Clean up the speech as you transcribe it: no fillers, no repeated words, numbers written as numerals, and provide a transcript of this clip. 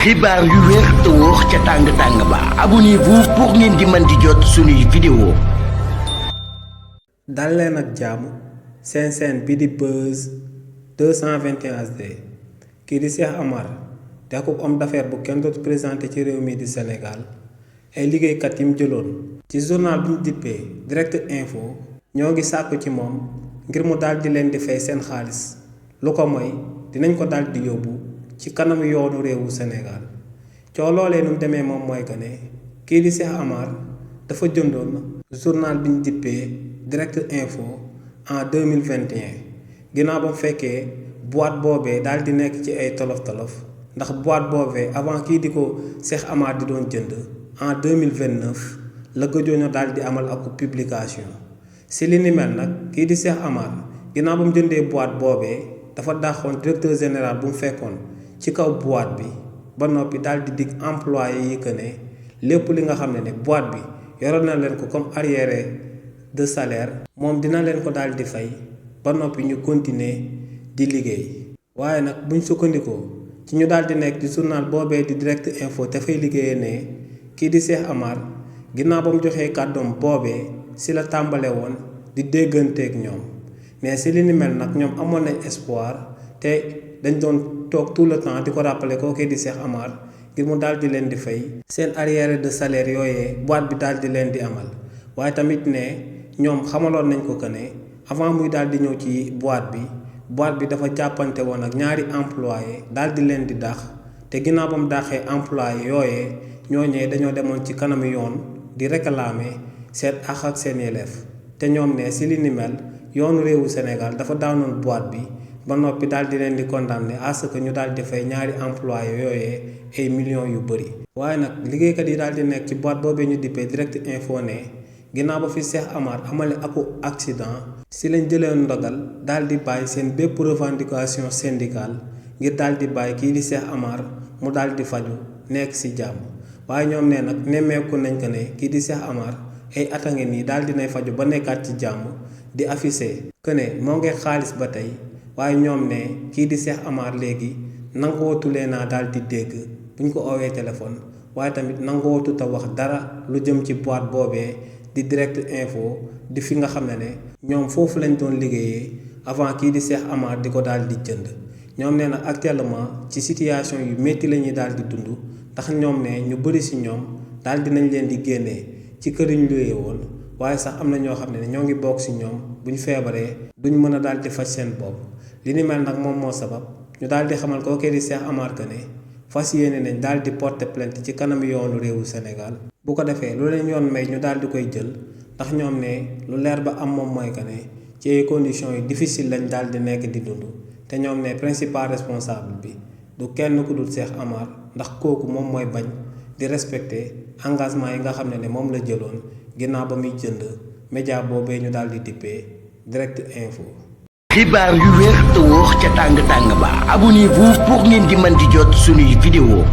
xibaar yu wér te wóor ca tàng ba abonnez-vous pour ngeen di mën di jot suñuy vidéo. dal leen ak jàmm seen chaîne bi di Buzz 221 HD kii di Cheikh Amar di ak homme d'affaires bu kenn dootu présenté ci réew mi di Sénégal ay liggéeykat yi mu jëloon ci journal bi ñu dippee Direct Info ñoo ngi sàkku ci moom ngir mu daal di leen di fay seen xaalis lu ko mooy dinañ ko daal di yóbbu ci kanamu yoonu réewu Sénégal coo loolee nu mu demee moom mooy que ne kii di Cheikh Amar dafa jëndoon journal bi ñu dippee Direct Info en 2021 ginnaaw ba mu fekkee boîte boobee daal di nekk ci ay tolof-tolof ndax boîte boobee avant kii di ko Cheikh Amar di doon jënd en 2029 la gëjoon a daal di amal ak publication si li ni mel nag kii di Cheikh Amar ginnaaw ba mu jëndee boîte boobee dafa dàqoon directeur général bu mu fekkoon ci kaw boîte bi ba noppi daal di dig employé yi que ne lépp li nga xam ne boîte bi yoroon na leen ko comme arriéré de salaire moom dina leen ko daal di fay ba noppi ñu continuer di liggéey. waaye nag buñ sukkandikoo ci ñu daal di nekk di journal boobee di Direct Info te fay liggéeyee ne kii di Cheikh Amar ginnaaw ba mu joxee kàddoom boobee si la tàmbale woon di dégganteeg ñoom mais si li ni mel nag ñoom amoon nañ espoir te dañ doon toog tout le temps di ko rappeler kooku di Cheikh Amar ngir mu daal di leen di fay seen arriéré de salaire yooyee boîte bi daal di leen di amal waaye tamit ne ñoom xamaloon nañ ko que ne avant muy daal di ñëw ci boîte bi dafa jàppante woon ak ñaari employé daal di leen di dàq te ginnaaw ba mu dàqee employé yooyee ñooñee dañoo demoon ci kanamu yoon di réclamer seen àq ak seen yelleef te ñoom ne si li ni mel yoonu réewu Sénégal dafa daanoon boîte bi ba noppi daal di leen di condamné à ce que ñu daal di fay ñaari employé yooyee ay millions yu bëri. waaye nag liggéeykat yi daal di nekk ci boîte boobee ñu dippee Direct Info ne ginnaaw ba fi Cheikh Amar amale aku accident si lañ jëlee ndogal daal di bàyyi seen bépp revendication syndicale ngir daal di bàyyi kii di Cheikh Amar mu daal di faju nekk si jàmm waaye ñoom ne nag nemmeeku nañ ko ne kii di Cheikh Amar ay at a ngi nii daal dinay faju ba nekkaat ci jàmm di affiché que ne moo ngi xaalis ba tey. waaye ñoom ne kii di Cheikh Amar léegi nangootulee naa daal di dégg buñ ko oowee téléphone waaye tamit nangootuta wax dara lu jëm ci boîte boobee di Direct Info di fi nga xam ne ñoom foofu lañ doon liggéeyee avant kii di Cheikh Amar di ko daal di jënd ñoom ne nag actuellement ci situation yu métti la ñuy daal di dund ndax ñoom ne ñu bëri si ñoom daal dinañ leen di génnee ci kër ñu luyee woon waaye sax am na ñoo xam ne ñoo ngi bokk si ñoom buñ feebaree duñ mën a daal di faj seen bopp. li ni mel nag moom moo sabab ñu daal di xamal kookee di Cheikh Amar que ne fas yéene nañ daal di porter plainte ci kanam yoonu réewu Sénégal bu ko defee lu leen yoon may ñu daal di koy jël ndax ñoom ne lu leer ba am moom mooy que ne ci ay conditions yu difficile lañ daal di nekk di dund te ñoom ne principal responsable bi du kenn ku dul Cheikh Amar ndax kooku moom mooy bañ di respecter engagement yi nga xam ne moom la jëloon ginnaaw ba muy jënd média boobee ñu daal di dippee Direct Info. xibaar yu wér te wóor ca tàng ba abonnez-vous pour ngeen di mën di jot suñuy vidéo.